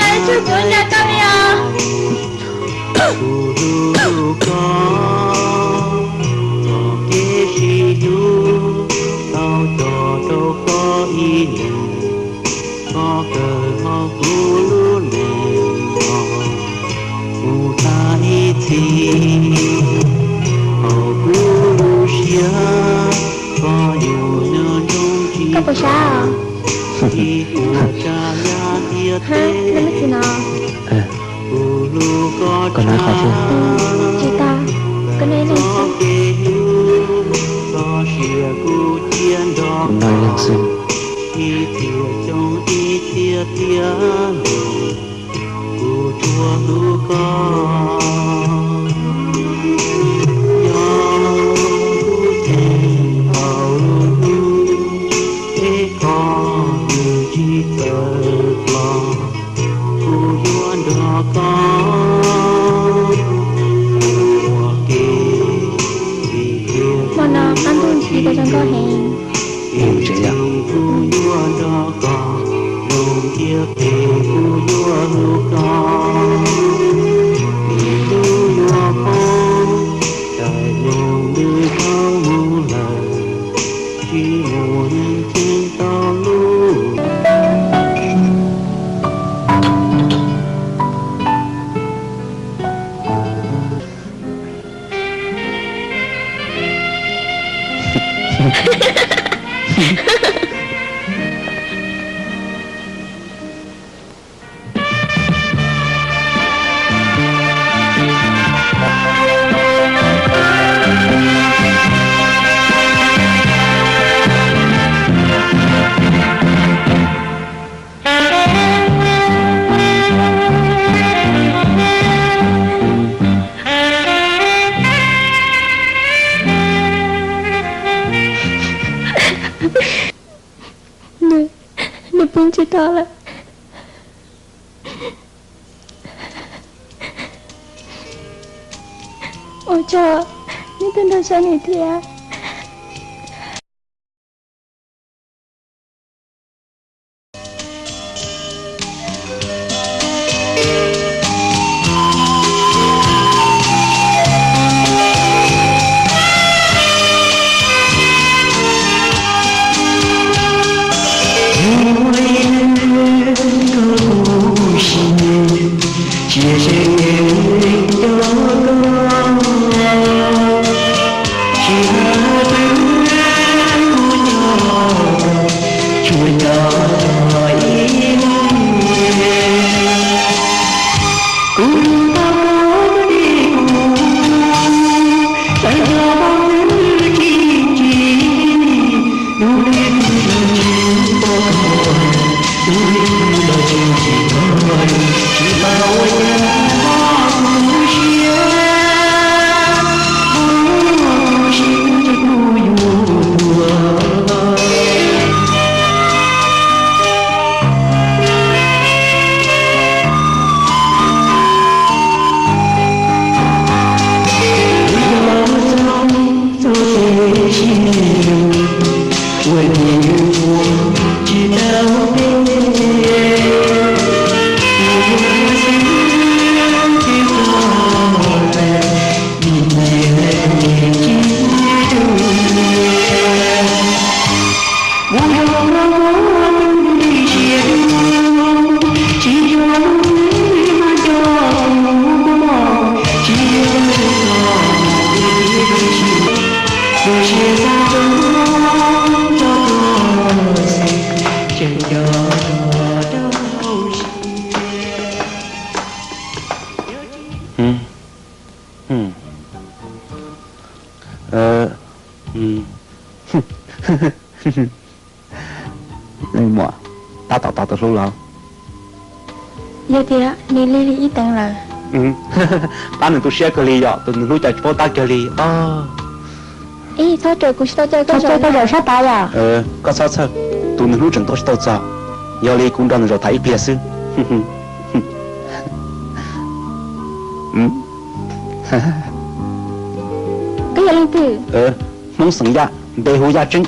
Lawv tsuag tsuav nco koj li os. Kuv hlub koj, txoj kev sib hlub tau coj rau koj ib leeg, koj kawg hauv kuv lub neej no mus tag ib txhis. Hauv kuv lub siab, koj yog nyob nroo tsis koj puas sab os? Ib puas tsav yaj tiaj teb, kuv hlub koj tshaj. Tsis tau, koj nej leej xwb. Koj siab kuv cia nrog koj, ib txhia xyoo ib txhia tiam neeg, kuv tsuas hlub koj. Yog kuv tseem tau hlub, es koj nws tsis txawj hlo, kuv yuav nrog koj ua ke. Hmo no qab ntuj ntshiab zoo nkauj heev. Kuv yuav nrog koj, zoo tiag pes kuv yuav hlub koj. Kuv yuav poob, daim nyoog nws tau mus lawm, tsis muaj neeg cheem tau lub. Nws, nws poob tsis tau lawm. Ua tsaug, nej twb nrog saib nws thiab. Leej muam, tab tom tau tus hlub los? Yog tias nws lig li ib teev lawm. Pab nws tu siab kawg li yom, tus nws hlub cas tsis paub tab kiag li os. Ib, txhob raws kuv tsis tau caw koj zaum sab tav yom. Koj txhob txhawj, tus nws hlub tseem tuaj tsis tau txog, yog li kuv nrog nws zaum tas ib pliag xwb. Koj yog leej twg? Hmoob xeem Yaj, npe hu Yaj Tseeb,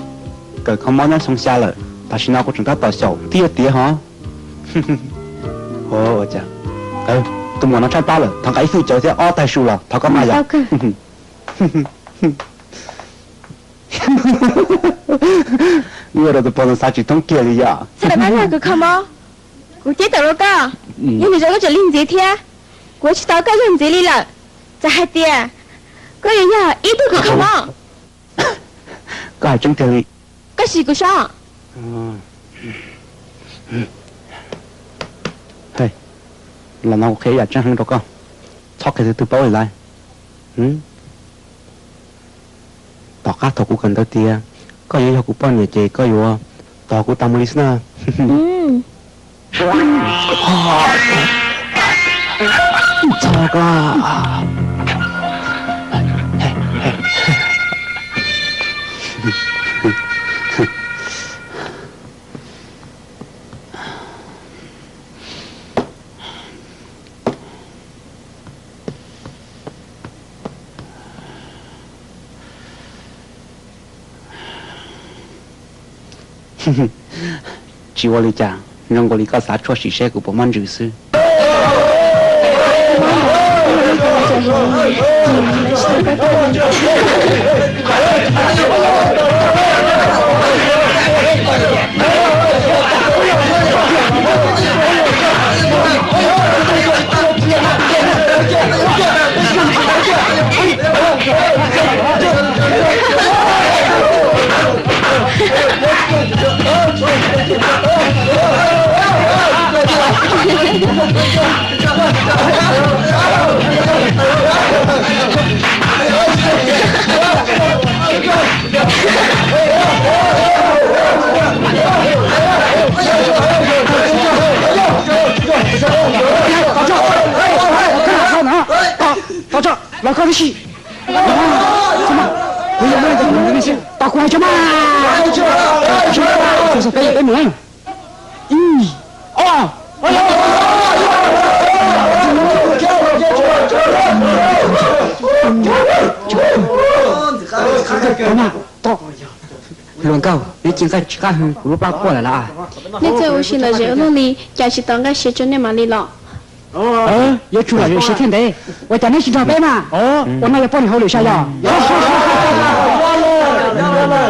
kawm kho mob nyob xyoo xya lawm, tam sim no kuv tseem tab tom xyaum thiab tiag hos. Ua cas, tus muam no tshaib plab lawm, thov nqa ib fwj cawv thiab ob taig su los thov koj maj yom. Ua rau tus pog no xav tsis thoob kiag li yom. Txhob rov qab nrog kuv kho mob, kuv ceeb toom rau koj, yog nws zoo koj tseem lig ntxiv thiab, kuv tsis tau koj yog ntxiv li lawm. Txawm hais tias koj yuav yog ib tug kws kho mob. Koj hais tseeb tiag li. Koj sim kuv sob. Los no kuv qhia ib yam tseeb heev rau koj, txhob qhia tus twg paub li lawm. Tom qab thaum kuv kawm ntawv tiav, koj yuav yog kuv poj niam ces koj yuav tos kuv tas mus li xwb na. Txog koj. Tsis ua li cas, zoo nkaus li koj xav tshuaj sim seb kuv puas mob ntsws xwb. Tos tso, los koj tib si. Tos kuv hais tso mas. Peb mus. Ib, ob. Hluas nkauj, neb ci nqaij tsis qab hwv kuv lub plab quaj lawm las. Nej txawj ua si lom zem ua luaj li, cas tsis tau nqaij siav rau nej mam li los. Yuav tsum lom zem siav thiaj ntev. Ua cas neb tsis nrog peb mas? Ua no yog poj niam hauj lwm sas yog?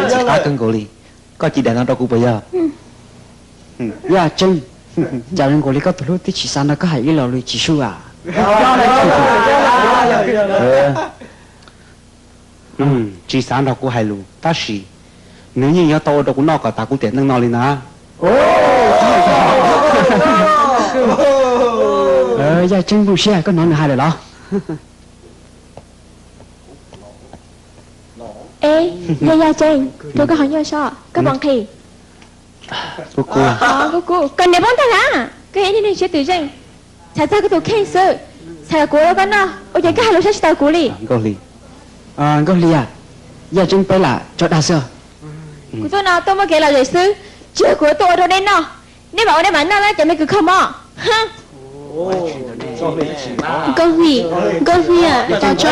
Txim qab kawg nkaus li, koj cia li no rau kuv puas yog? Yaj Tseeb, cas zoo nkaus li koj tus hlub twb tsis xav nrog koj hais ib lo lus tsis sub as. Tsis xav nrog kuv hais lus tab sis nws yeej yuav tau ua rau kuv noj kom tas kuv tiam neej no li na. Yaj Tseeb nplooj siab, koj hnov nws hais lawm los? Eb, yog Yaj Tseeb, rau koj hau nyuaj sob, koj puas nqhis? Koj niam poob tag las, koj yog ib tug neeg siab twm zeej, txhais txog koj tus kheej xwb, txhais kom kuv ua rau koj noj, ua cas koj hais lus saib tsis taus kuv li? Nkauj Hli, Yaj Tseeb peb lam tso dag xwb. Kuv tuaj no tuaj muaj kev lom zem xwb, tsis yog kuv tuaj ua rau nej noj, nej mam ua nej mam noj na cov me kws kho mob. Nkauj Hli, Nkauj Hli, tos tso.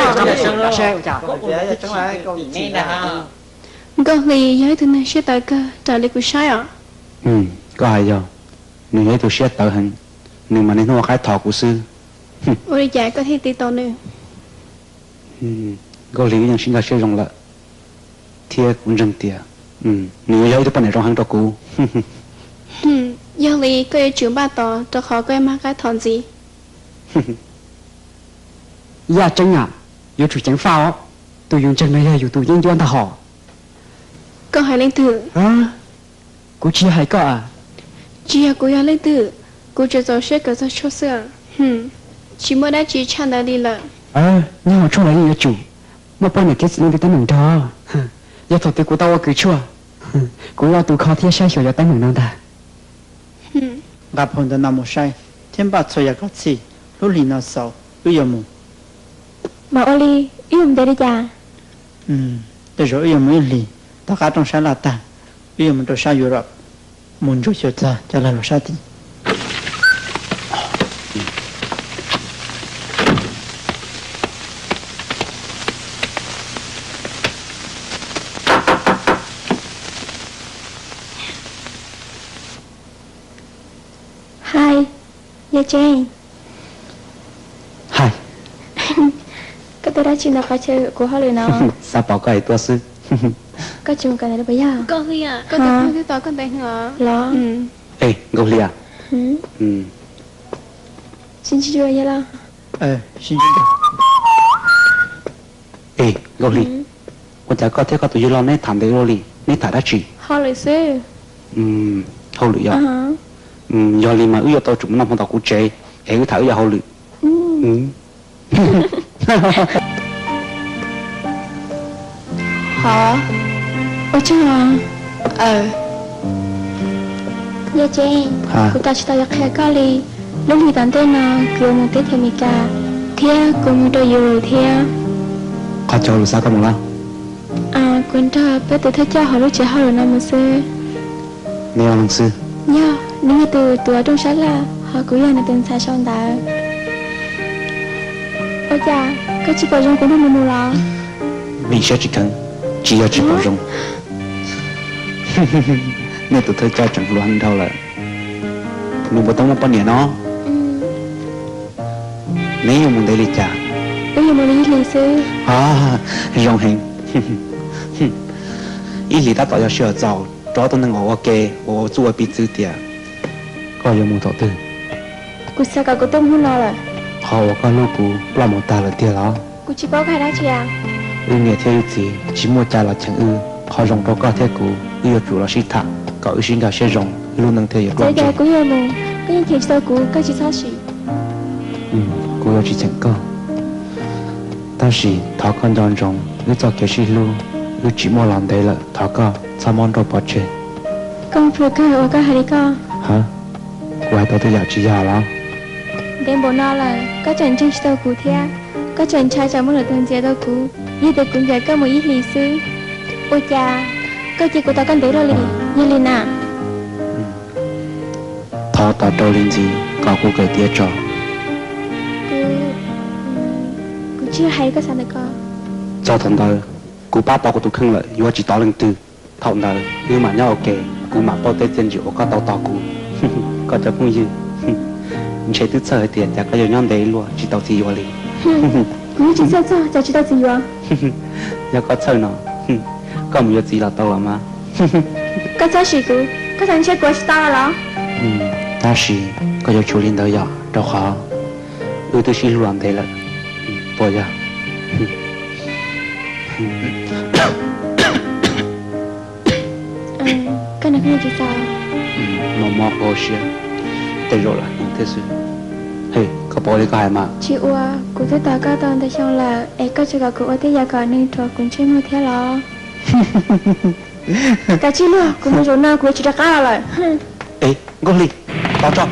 Nkauj Hli yog ib tug neeg siab tawv kawg raws li kuv saib os. Koj hais yog, nws yog ib tug siab tawv heev, nws mas niaj hnub ua qaib thov kuv xwb. Ua li cas koj thiaj tiv tau nws? Nkauj Hli wb yeej sib nkag siab zoo lawm, thiab kuv ntseeg tias nws yuav yog ib tug poj niam zoo heev rau kuv. Yog li koj yuav tsum npaj tos rau qhov koj yuav mag qaib thov ntxiv. Yaj Tseeb, yuav tsum ceev faj os, tus yus ntseeg no yog yus tus yeeb ncuab ntag hos. Koj hais leej twg? Kuv tsis yog hais koj. Tsis yog kuv yog leej twg, kuv tsuas txaus siab kawm txog tshuaj xwb. Tsis muaj dab tsi tshaj ntawd li lawm. Nyob hauv tshuaj los yeej yuav tsum muaj poj niam thiab txiv neej tej teeb meem nrog. Yog thaum twg kuv tau ua kws tshuaj, kuv yuav ua tus kho thiab saib xyuas cov teeb meem no ntag. Nqa phau ntawv no mus saib thiab npaj txhua yam kom txhij, lub hlis no xaus wb yuav mus. Mas ua li, wb yuav mus ntev li cas? Tej zaum wb yuav mus ib hlis, tom qab rooj saib laj tag, wb yuav mus rau sab Europe, mus ntsuas xyuas txog cov lag luam sab tid. Hais, Yog Tseeb. Hais. Koj tuaj dab tsi ntawm qhov chaw kuv hauj lwm no? Xav pom koj es tuaj xwb. Koj tsis mus kawm ntawv los puas yog? Los? Es Nkauj Hli a? Sib ntsib dua yog los? Es Nkauj Hli, ua cas koj thiab koj tus yawg loj neb tham ntev ua luaj li, neb tham dab tsi? Hauj lwm xwb. Hauj lwm yog? Yog li mas wb yuav tau tsum mus noj hmo tom kuv tsev es wb tham wb yam hauj lwm. Hov, ua tsaug. Yog Tseeb, kuv kawm tsis tau yuav qhia koj li. Lub hlis tom ntej no kuv yuav mus teb chaws Amelikas thiab kuv mus rau Europe thiab. Qhov chaw lus xav koj mus lawm? Kuv nrog peb tus thawj coj hauv lub tsev hauj lwm no mus xwb. Neb ob leeg xwb? Yog, nws yog tus tuav rooj sab laj, hos kuv yog nws tus ntxhais sau ntawv. Ua cas koj tsis pom zoo kuv nrog nws mus los? Vim siab tsis kheev, tsis yog tsis pom zoo. Nej tus thawj coj tseem hluas heev dhau lawm. Nws puas tau muaj poj niam no? Neb yuav mus ntev li cas? Wb yuav mus li ib hlis xwb. Zoo heev. Ib hlis tab tom yog sij hawm txaus rau ob tug neeg uas ua ke, uas ua txuj ua piv txwv tias koj yuav mus thaum twg. Kuv xav kom kuv tuaj hnub no lawm. Qhov uas koj hlub kuv ploj mus tag lawm tiag los? Kuv tsis paub koj hais dab tsi. Wb niam thiab wb txiv tsis muaj cai los cheem wb. Qhov zoo rau koj thiab kuv, wb yuav tsum los sib tham kom wb sib nkag siab zoo, wb lub neej thiaj yuav tuaj. Kuv yuav mus, koj yeej cheem tsis tau kuv, koj tsis txhob sim. Kuv yuav tsis cheem koj, tab sis thov koj nco ntsoov wb txoj kev sib hlub, wb tsis muaj los ntev lawm, thov koj txhob muab nrauj pov tseg. Koj plhws kawg uas koj hais li koj. Hab, kuv hais tau tej yam tsis yog los? Ntev npaum no lawm koj tseem ntseeg tsis tau kuv thiab. Koj tseem ntshai tsam muaj lwm tus ntxias tau kuv, yog tias kuv ncaim koj mus ib hlis xwb. Ua cas koj cia kuv tos koj ntev luaj li? Yog li na, thov tos rau li ntxiv kom kuv kawm tiav tso. Kuv tsis hais koj xav ntawm ko. Txog thaum ntawd kuv pab tau kuv tus kheej lawm, yuav tsis tos leej twg. Thaum ntawd wb mam nyob ua ke, kuv mam paub tej txiaj ntsig uas koj tau tos kuv. Koj cov phooj ywg, ntshe twb txhawj hais tias cas koj yuav nyob ntev luaj tsis tau txiv yuav li. Kuv yeej tsis txhawj txog cas tsis tau txiv yuav. Yog koj txhawj no, koj mus yuav txiv los tau los mas. Koj txhob sim kuv, koj xav ntshe kuv tsis tau los? Tab sis koj yuav tsum li ntawd yom, rau qhov wb twb sib hlub los ntev lawm, puas yog? Koj nrog kuv mus tsis tau. Mob mob kuv hauv siab, tej zaum lam heev thiab xwb. Koj paub li koj hais mas. Tsis ua, kuv twb tos koj tau ntau xyoo lawm es koj tseem kom kuv ua tej yam kom nws rhuav kuv ntsej muag thiab los? Kav tsij luag, kuv mus zaum no kuv yuav tsis rov qab los lawm. Es Nkauj Hli, tos tso.